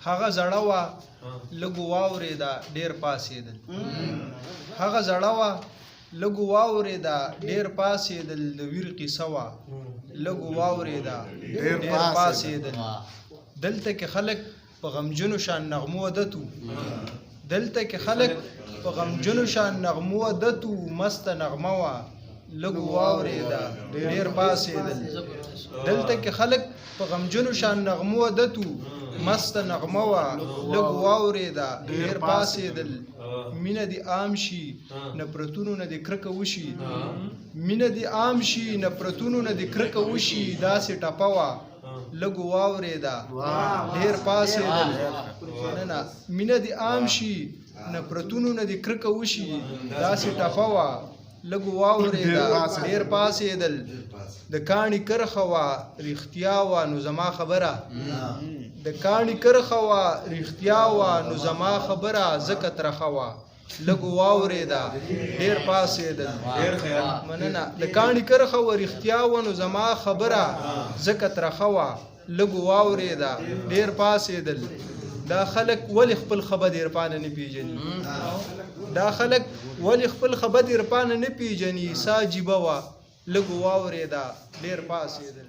هغه زړه وه لږو واورېده ډېر پاڅېدل. هغه زړه وه لږو واورېده ډېر پاڅېدل، د ویر قیصه وه لږو واورېده ډېر پاڅېدل. دلته کې خلک په غمجنو شان نغمو عادت وو، دلته کې خلک په غمجنو شان نغمو عادت وو، مسته نغمه وه لږو واورېده ډېر پاڅېدل. دلته کې خلک په غمجنو شان نغمو عادت وو، مسته نغمه وه لږو واورېده ډېر پاڅېدل. مینه دې عام شي نفرتونو نه دې کرکه وشي، مینه دې عام شي نفرتونو نه دې کرکه وشي، داسې ټپه وه لږو واورېده ډېر پاڅېدل. مننه. مینه دې عام شي نفرتونو نه دې کرکه وشي، داسې ټپه وه لږو واورېده ډېر پاڅېدل. د کاڼي کرښه وه رښتیا وه نو زما خبره، د کاڼي کرښه وه رښتیا وه نو زما خبره ځکه ترخه وه لږو واورېده ډېر پاڅېدل. مننه. د کاڼي کرښه وه رښتیا وه نو زما خبره ځکه ترخه وه لږو واورېده ډېر پاڅېدل. دا خلک ولې خپل ښه بد عرفانه نه پیژني، دا خلک ولې خپل ښه بد عرفانه نه پیژني، څه عجیبه وه لږو واورېده ډېر پاڅېدل.